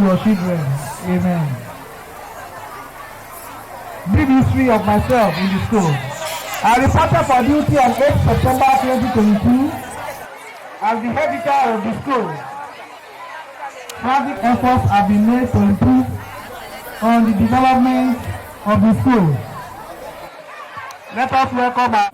your children. Amen. Brief history of myself in the school. I reported for duty on 8 September 2022 as the head teacher of the school. Frantic efforts have been made to improve on the development of the school. Let us welcome our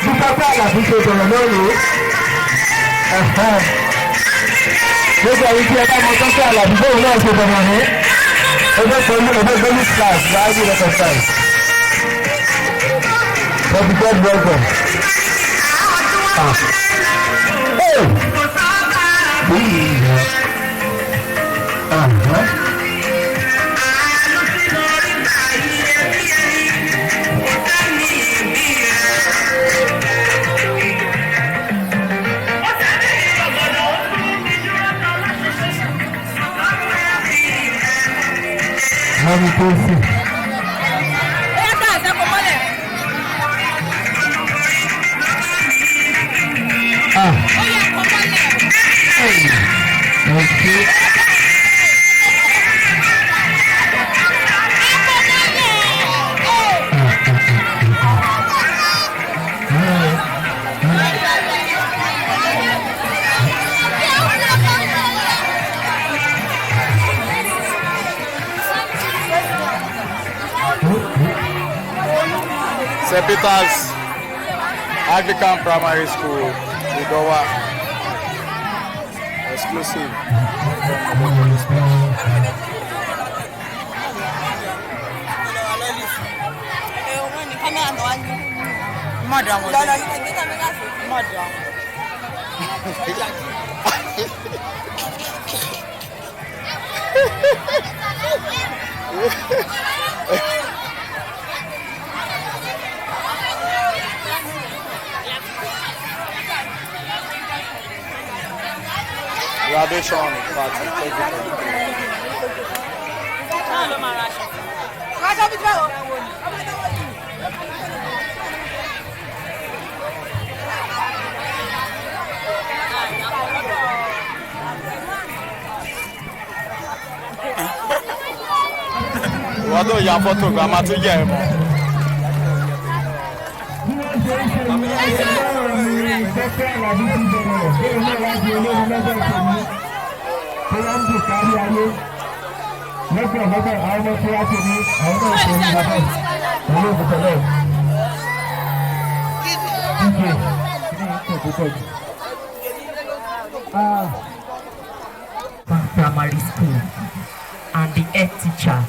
Bí Tọ́pẹ́ Àlàbí ṣe bẹ̀rẹ̀ lónìí. Gbogbo ẹ̀yin tí ẹ bá mọ Tọ́pẹ́ Àlàbí bóun náà ṣe bẹ̀rẹ̀ ní. Ẹgbẹ́ pẹ̀lú ẹgbẹ́ pẹ̀lú class láàyè record size. 43rd welcome. Ah. Hey! Uh-huh. Mọ́mí tó sì. Bóyá ká àṣẹ kò mọ́lẹ̀. Ah. Ó yẹ kó mọ́lẹ̀. Okay. Ẹ kó mọ́lẹ̀. Ee. St. Peter's Anglican Primary School, Idowa. Exclusive. From the Dispatch. Má dá wọn lóhùn. Má dá wọn. Graduation party 2023. Náà ló máa ra aṣọ. Aṣọ bí báwo. Ìwọ tó ya fọ́tò gan, a máa tún yẹ ẹ mọ́. Bí wọ́n ṣe ń ṣe ní ẹgbẹ́ náà ni Tọ́pẹ́ Àlàbí ti bẹ̀rẹ̀ bẹ́ẹ̀ náà wá di olórin lọ́jọ́ ìtòní tó wá ń dùn kárí ayé lọ́gbọ̀n lọ́gbọ̀n. Àwọn ọmọ tí wá ti ní àwọn náà ṣe ní bàbá pẹ̀lú òkúta náà. DJ ní ìtàn púpọ̀ jù. Ah. Primary School and the head teacher,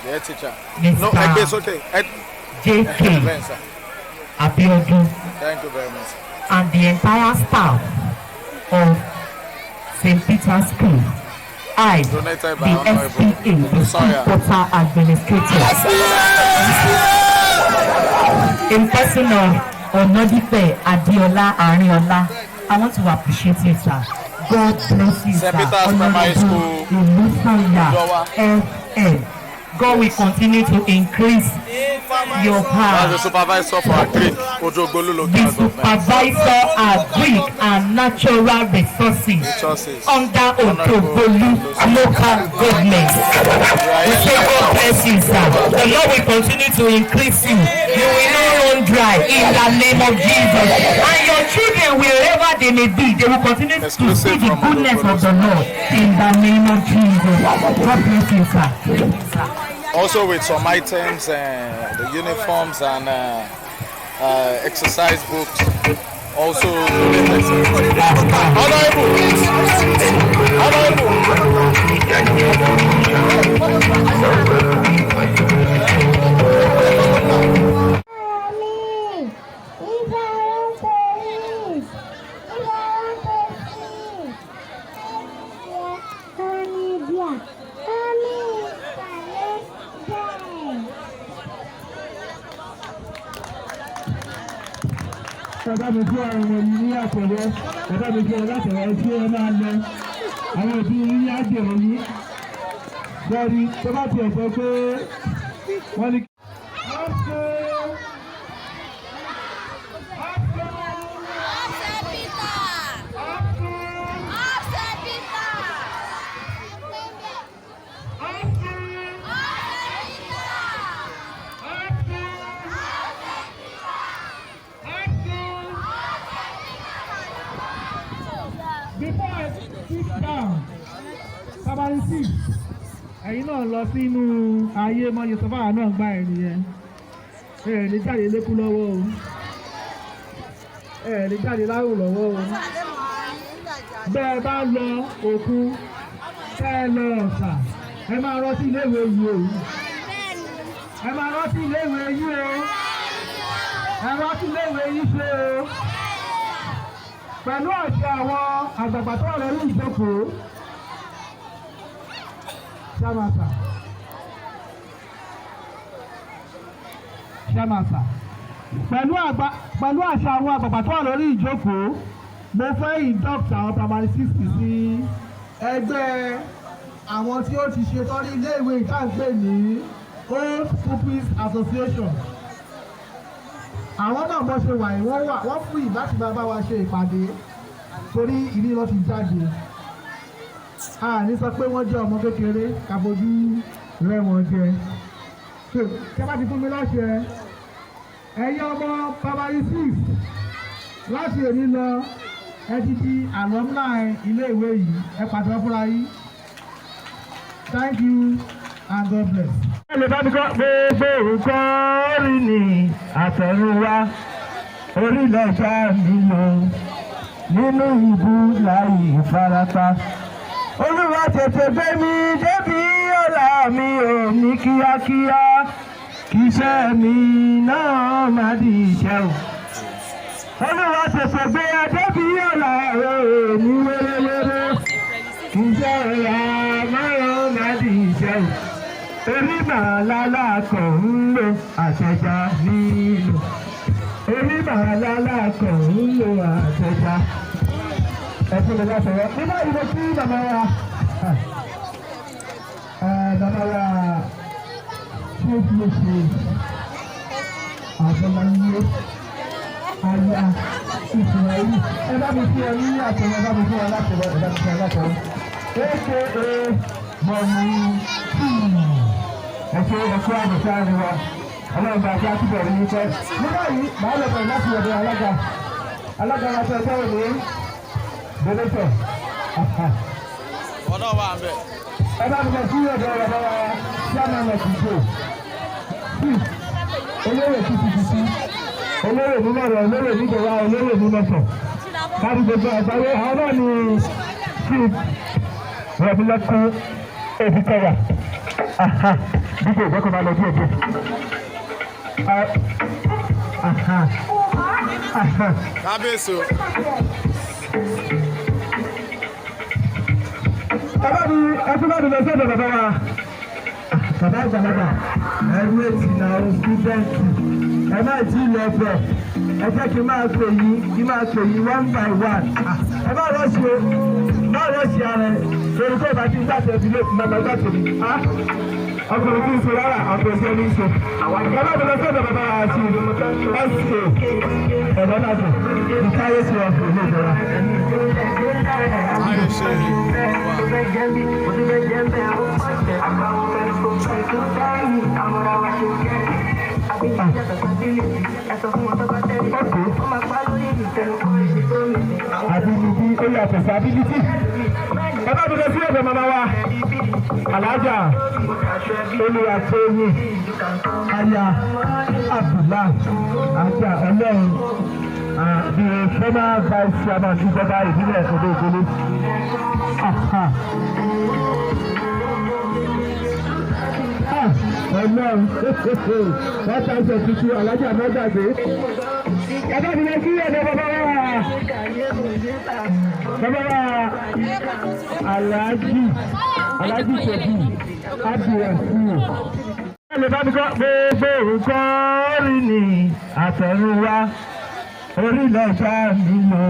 The head teacher. Mr. No, ẹ gbé sókè. J.K. Bẹ́ẹ̀ sir. Abiodun, Thank you very much. and the entire staff of St. Peter's School. I, Donated by the Honorable SPA, the school Sawyer. quarter administrator, in person of Onodipe Adiola Ariola, I want to appreciate you, sir. God bless you, St. sir. Peter's Primary School, Ilusanya, Idowa. FM. God will continue to increase your power. That's the supervisor for Agric, Odogbolu The local government. supervisor, Agric and Natural Resources Resources. under Odogbolu local government. We say God bless you, sir. The Lord will continue to increase you. You will not run dry in the name of Jesus. And your children may be, they will continue to Exclusive see the from goodness of the Lord in the name of Jesus. God bless you, sir. Also with some items, the uniforms and exercise books. Also, Honorable, Honorable. Me, if I want to eat, if I want to sleep, honey dear, honey, let's Bàbá mi fún àwọn ọmọ yìí ní àtẹ̀wọ́, bàbá mi fún ọ látẹ̀wọ́ tí ẹ máa lọ. Àwọn òbí yín ní àjèrè yín. Bẹ́ẹ̀ni, tó bá tiẹ̀ sọ pé wọ́n ní. Upset Peter! Upset Peter! Upset Peter! Before I sit down, primary six, ẹ̀yin náà lọ sínú ayé mọ́yé sọ́fà náà gba ẹ̀ nìyẹn. Ẹ lè jáde lékú lọ́wọ́ o. Ẹ lè jáde lárò lọ́wọ́ o. Bẹ́ẹ̀ bá lọ òkun, tẹ́ ẹ lọ ọ̀sà, ẹ máa rántí iléèwé yìí o. Ẹ máa rántí iléèwé yìí o. Ẹ rántí iléèwé yìí ṣe o. Pẹ̀lú àṣẹ àwọn àgbààgbà tó wà lórí ìjókòó. Ṣámàṣà. Ṣámàṣà. Pẹ̀lú àṣẹ àwọn àgbààgbà tó wà lórí ìjókòó, mo fẹ́ induct àwọn primary six sí ẹgbẹ́ àwọn tí ó ti ṣetán ní iléèwé ìtàgbé ní Old Pupils Association. Àwọn náà bọ́ ṣe wà yìí, wọ́n wà wọ́n fún yìí láti máa bá wa ṣe ìpàdé torí ìní lọ́ ti jáde. A ní sọ pé wọ́n jẹ́ ọmọ kékeré ká fojú rẹ́ wọn jẹ. So, kí a bá ti fún mi láṣẹ, ẹ̀yin ọmọ primary six, láti èmi lọ, ẹ ti di alumni iléèwé yìí. Ẹ pàtẹ́wọ́ fúnra yín. Thank you and God bless. Ẹ lè bá mi kọ́ gbogbo nǹkan rí ní àtọ̀run wá, orílẹ̀ ṣá mi lò nínú ìbú láì ìfarapa. Olúwa, tètè gbé mi débi ọ̀la mi ò ní kíákíá, kí iṣẹ́ mi náà má di iṣẹ́ o. Olúwa, tètè gbé débi ọ̀la ò ní wéréwéré, kí iṣẹ́ ọ̀la náà má di iṣẹ́ o. Èmi màá kàn ń lo àṣẹjà nílò. Èmi màá kàn ń lo àṣẹjà. Ẹ fún mi láti rẹ nígbà yìí, mo kí bàbá wa, bàbá wa tí ó fi ṣe àfọláyé aya ìsìnláyé. Ẹ bá mi fún ọ ní àtẹwọ́, ẹ bá mi fún ọ látẹwọ́, ẹ bá mi fún ọ látẹwọ́, aka mọ̀mí. Ẹ ṣe, ẹ kú àbọ̀ sáà wa. Ọlọ́run bá a ṣe àtúbọ̀ rí yín pẹ́. Nígbà yìí, màá lọ bẹ̀rẹ̀ láti ọ̀dọ̀ alága. Alága wa fẹ́ sọ̀rọ̀ ní donation. Wọn náà wà ń bẹ̀. Ẹ bá mi lọ sí ọ̀dọ̀ bàbá wa, chairman of the day, olóyè tuntun tuntun, olóyè mímọ̀rọ̀, olóyè níjọba, olóyè mímọ̀sọ̀ kárí gbogbo àgbáyé. Àwọn náà ni Chief Rẹ̀mílẹ́kún Èbítẹ́yà. Dípò ìgbẹ́kọ̀ máa lọ díẹ̀ díẹ̀. Kábíyèsí o. Bàbá mi, ẹtú bá mi lọ sọ́dọ̀ bàbá wa. Bàbá àgbàlagbà, ẹrú ètì náà ó student. Ẹ má jí lọ bẹ̀. Ẹ jẹ́ kí n máa pè yín, kí n máa pè yín one by one. Ẹ má rush o, má rush ara ẹ. Torí tó bá ti ń gbàtẹ̀ ẹbí lókun, máa gbàtẹ̀ mi. Ọkùnrin tí ń sọ rárá, ọkùnrin tí ń sọ. Ẹ má mi lọ sọ́dọ̀ bàbá wa àti ẹ̀sìn ẹ̀rọ náà sọ. Ìkáyé sí ọ̀fọ̀ ilé ìjọba. Táyé ṣe wà. Okay. Ability, ó yàtọ̀ sí ability. Ẹ bá mi lọ sí ọ̀dọ̀ màmá wa. Alájà Olúwatóyìn Aya Abdullah Ajá Ọlọ́run, the former vice chairman ìjọba ìbílẹ̀ Odò Ìkólé. Ọlọ́run, wọ́n ta ẹsẹ̀ tuntun alájà mọ́gbàgbé. Ẹ bá mi lọ sí ọ̀dọ̀ bàbá wa. Bàbá wa Alhaji Sebi Abdulrasheed. Ẹ lè bá mi kọ́ gbogbo nǹkan rí ni àtọ̀run wá orílẹ̀ ṣá mi lò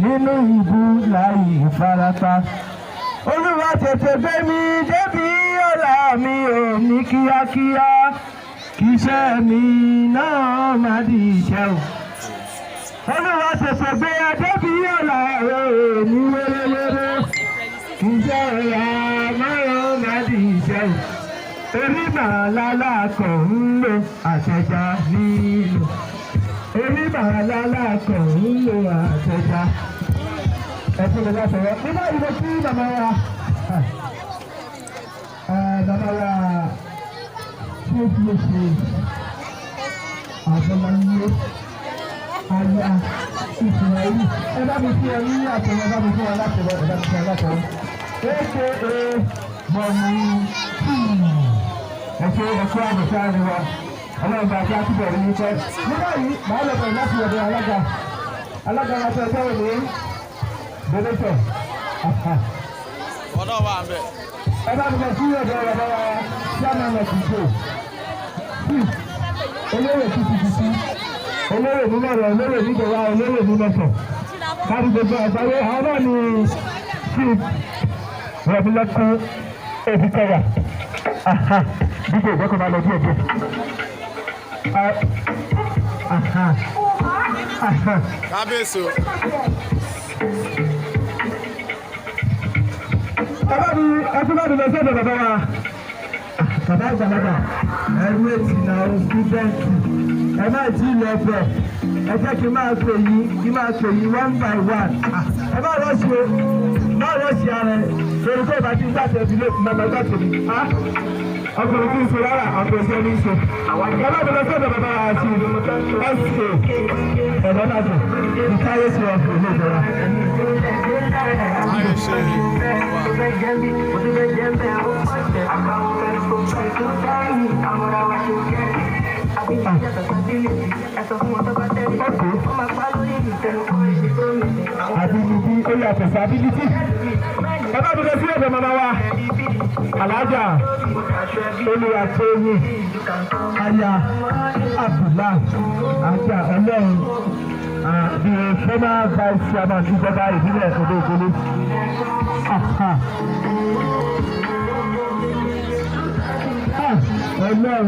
nínú ìbú láì ìfarapa. Olúwa tètè gbé mi débi ọ̀la mi ò ní kíákíá kí iṣẹ́ mi náà má di iṣẹ́ o. Olúwa tètè gbé adébí ọ̀la rẹ̀ ò ní wéréwéré kí iṣẹ́ ọ̀la náà má di iṣẹ́ o. Èmi màlálà kàn ń lo àtẹ̀já nílò. Èmi màlálà kàn ń lo àtẹ̀já. Ẹ fún mi láti ọwọ́. Nígbà yìí mo kí màmá wa. Màmá wa tí ó fi ṣe àfọláyé aya Ìsìnláyé. Ẹ bá mi fún ọ ní àtẹwọ́, ẹ bá mi fún ọ látẹwọ́, ẹ bá mi fún ọ látẹwọ́. AKA Mọ̀mí Ẹ ṣe ẹ̀kọ́ àbùsá ni wa. Ọlọ́run bá a túbọ̀ rí yín pẹ́. Nígbà yìí, màá lọ bẹ̀rẹ̀ láti ọ̀dọ̀ alága. Alága wa fẹ́ sọ̀rọ̀ ní Bẹ́lẹ́tọ̀. Ọ̀dọ́ wa ń bẹ̀. Ẹ bá mi lọ sí ọ̀dọ̀ bàbá wa chairman of the day. Olóyè tuntun tuntun, olóyè nílọ̀rọ̀, olóyè níjọba, olóyè nílọ̀sọ̀. Káàdì gbogbo àgbáyé, àwọn náà ni Chief Rẹ̀mílẹ́kún Èbítọ́yà. Dípò ìgbẹ́kọ̀ máa lọ díẹ̀ díẹ̀. Kábíyèsí o. Bàbá mi, ẹkún bá mi lọ sọ́dọ̀ bàbá wa. Bàbá àgbàlagbà, ẹrú ètì náà ó sídẹ́ǹtì. Ẹ má tí ì lọ bẹ̀. Ẹ jẹ́ kí n máa pè yín, kí n máa pè yín one by one. Ẹ má rọ́ọ̀ṣì o, má rọ́ọ̀ṣì ara ẹ̀. Lórí tó bá ti ń gbàtẹ́ ìdílé, màmá gbàtẹ́ mi. Ọkùnrin tí ń ṣe rárá, ọkùnrin tí ń ṣe. Ẹ bá mi lọ sọ́dọ̀ bàbá wa àti ẹ̀sìn ẹ̀rọ náà dùn. Ìkáyé sí ọ̀fìn ilé ìjọba. Táyé ṣe wà. Ability, ó yàtọ̀ sí ability. Ẹ bá mi lọ sí ọ̀dọ̀ màmá wa. Alájà Olúwatóyìn Aya Abdullah Ajá Ọlọ́run, the former vice chairman ìjọba ìbílẹ̀ Odò Ìkólé. Ọlọ́run,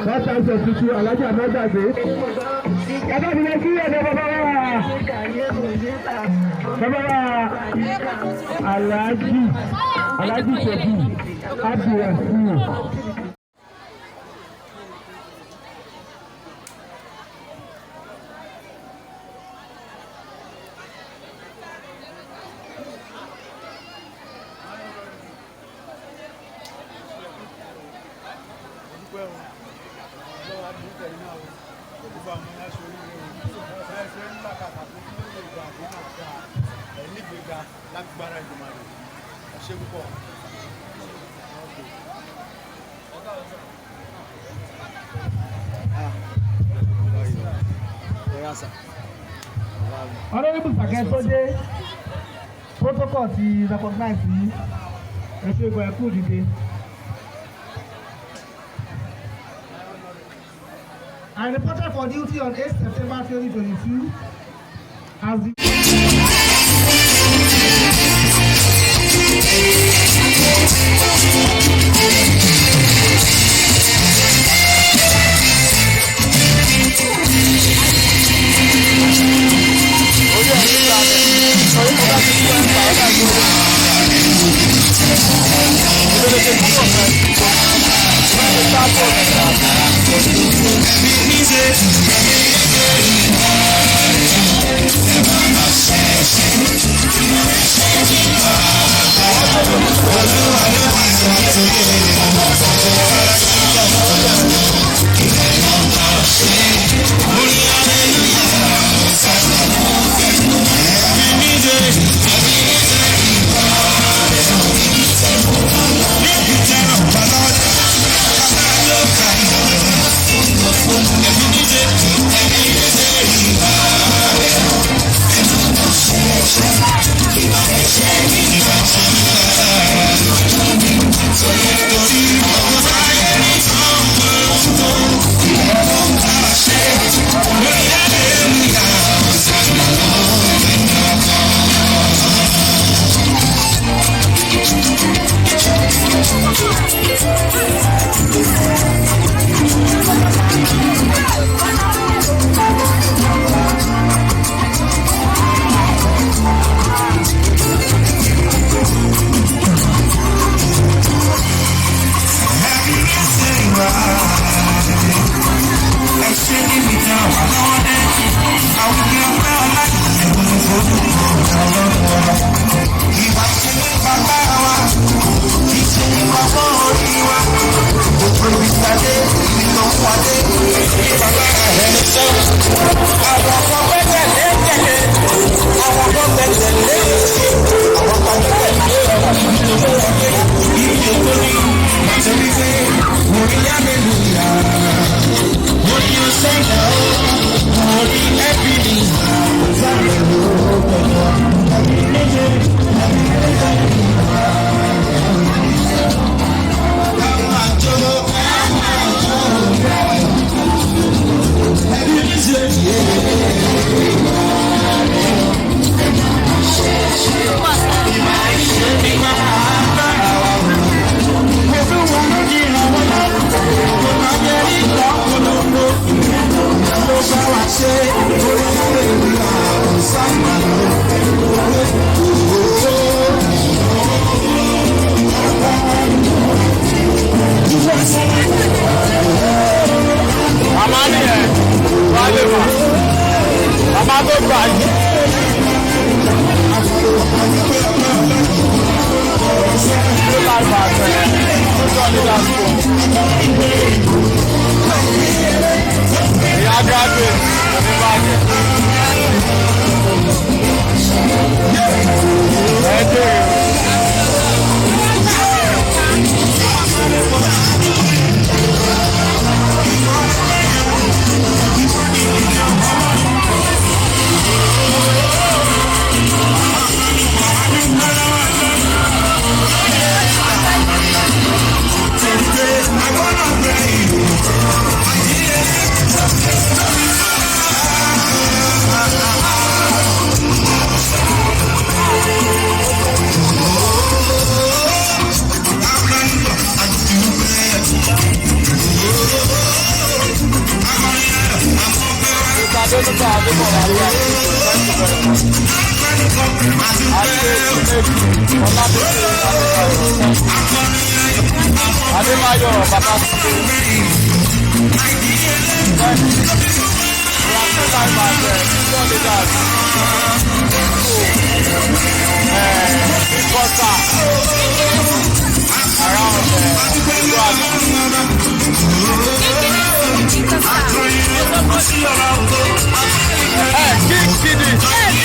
wọ́n ta ẹsẹ̀ tuntun alájà mọ́gbàgbé. Ẹ bá mi lọ sí ọ̀dọ̀ bàbá wa. Bàbá wa Alhaji Sebi Abdulrasheed. Lágbára ìgbìmọ̀ rẹ̀ ṣe púpọ̀. Honourable Sàkẹ́ tó dé, protocol ti recognize yìí, ẹ ṣe gan, ẹ kú dìde. I reported for duty on 8 September 2022 as the Orí ẹ̀ nígbà rẹ̀ orí mo bá ti kú ẹ̀ ń pa ọ́ dàgbò rẹ̀. Ìbéèrè ṣe kúrò fẹ́. Wọ́n ti sá bọ̀ nígbà. Màmá nìyẹn, wàá lè mà. Màmá tó gbà yìí. Still live at Future Leaders School. Ìyá graduate Oníbàjẹ́. Ẹ jèrè. Mr. Adenuga Adébọ̀wálé, thank you very much. Adé Chinedu Ọlábísí Adébáyọ̀, thank you. Adébáyọ̀ Babátúndé, thank you. We are still live at Future Leaders School, Ìkọsà, around Idoani. King Kiddies. King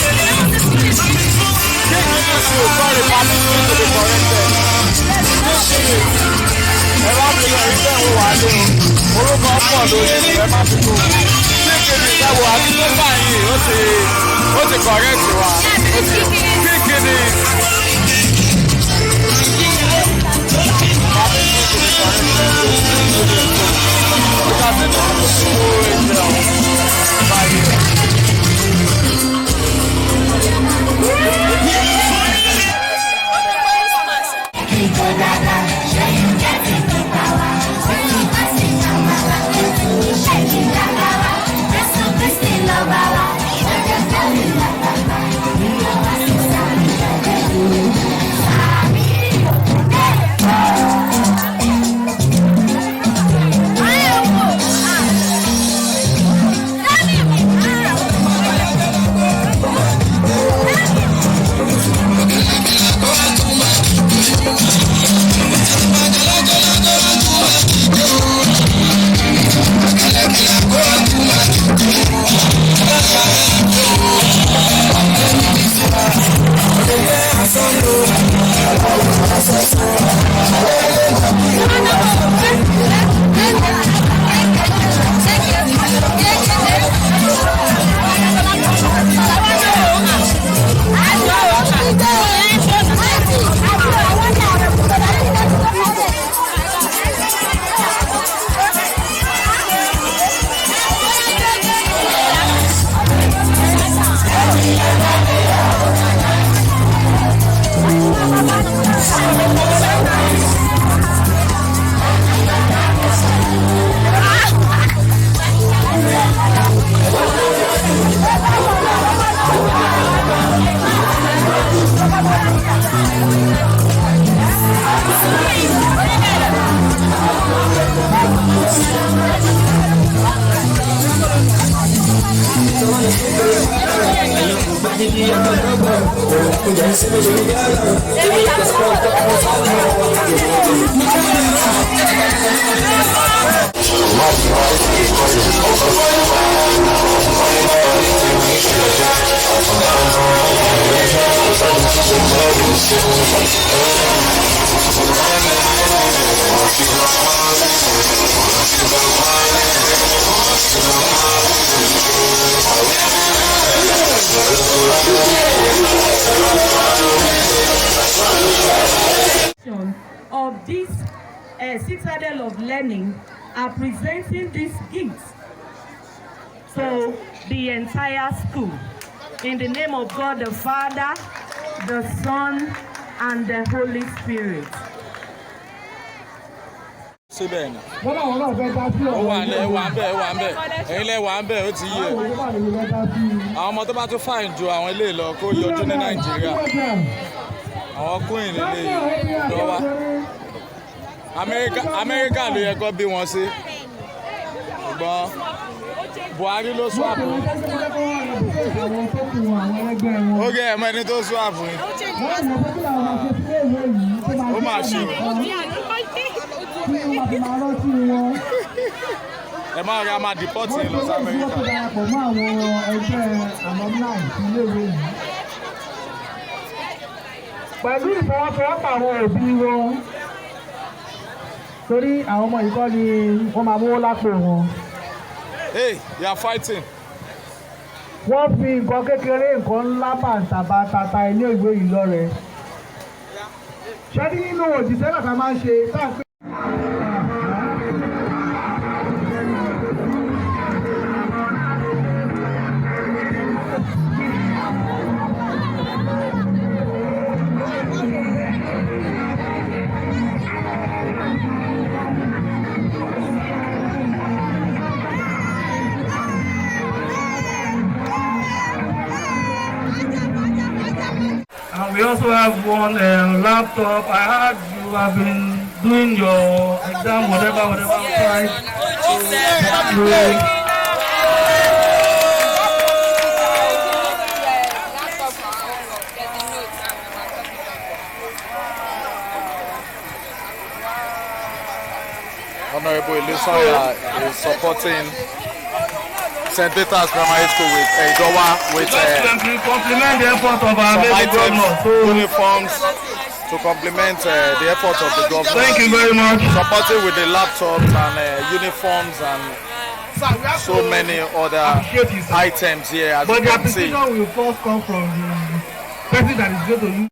Kiddies School, sorry, permit me to be corrected. King Kiddies. Ẹ má fi ẹ̀rí bẹ́ẹ̀ wò wá lé o. Orúkọ pọ̀ lórí ẹ má fi kú. King Kiddies ẹ wò àti pépà yìí ó ti correct wa. Ó ti King Kiddies. Permit me to be corrected. King Kiddies School. You can see the beautiful angel by here. Of this citadel of learning are presenting this gift to the entire school. In the name of God the Father, the Son, and the Holy Spirit. Síbẹ̀ ni. Wọ́n náà, wọ́n náà fẹ́ dá sí Ó ọ̀rọ̀ wà ń lẹ̀, ó wà ń bẹ̀, ó wà ń bẹ̀. Ẹ̀yin lẹ̀ wà ń bẹ̀, ó ti yé. Ìwé wà lè fẹ́ dá sí i. Àwọn ọmọ tó bá tún fine ju àwọn ilé lọ kó yọjú ní Nàìjíríà. Àwọn queen lè lọ wá. Amẹ́ríkà, Amẹ́ríkà ló yẹ kó bí wọn sí. Ṣùgbọ́n Buhari ló swap. Àwọn tó kù, àwọn ẹlẹgbẹ́ wọn. Ó gẹ́ ẹ̀mọ́ ẹni tó swap yín. Wọ́n mọ̀ pé kí làwọn máa ṣe sílé ìwé yìí tó máa Ó máa ṣe o. tí wọ́n máa fi máa rántí wọn. Ẹ máa rí a máa deport Wọ́n yín lọ sí ti wọ́n Amẹ́ríkà. ti darapọ̀ mọ́ àwọn ẹgbẹ́ alumni ti iléèwé yìí. Pẹ̀lú ìfọwọ́sowọ́pọ̀ àwọn òbí wọn, torí àwọn ọmọ yìí kọ́ ni wọ́n máa mówó lápò wọn. Hey, you are fighting. Wọ́n fi nǹkan kékeré, nǹkan ńlá bàǹtàbàǹtà iléèwé yìí lọ́rẹ. Ṣé ní nínú òjìṣẹ́ náà ká máa ń ṣe tá à ń pè And we also have one laptop. I heard you have been doing your exam, whatever, whatever. Outside. So, Honorable Ilesanmi is supporting St. Peter's Primary School with Idowa with just to compliment the effort of our some amazing items, governor. So, uniforms to complement the effort of the governor. Thank you very much. Supporting with the laptops and uniforms and so many other Appreciate you, sir. items here, as But you the can see. appreciation will first come from the person that is going to use.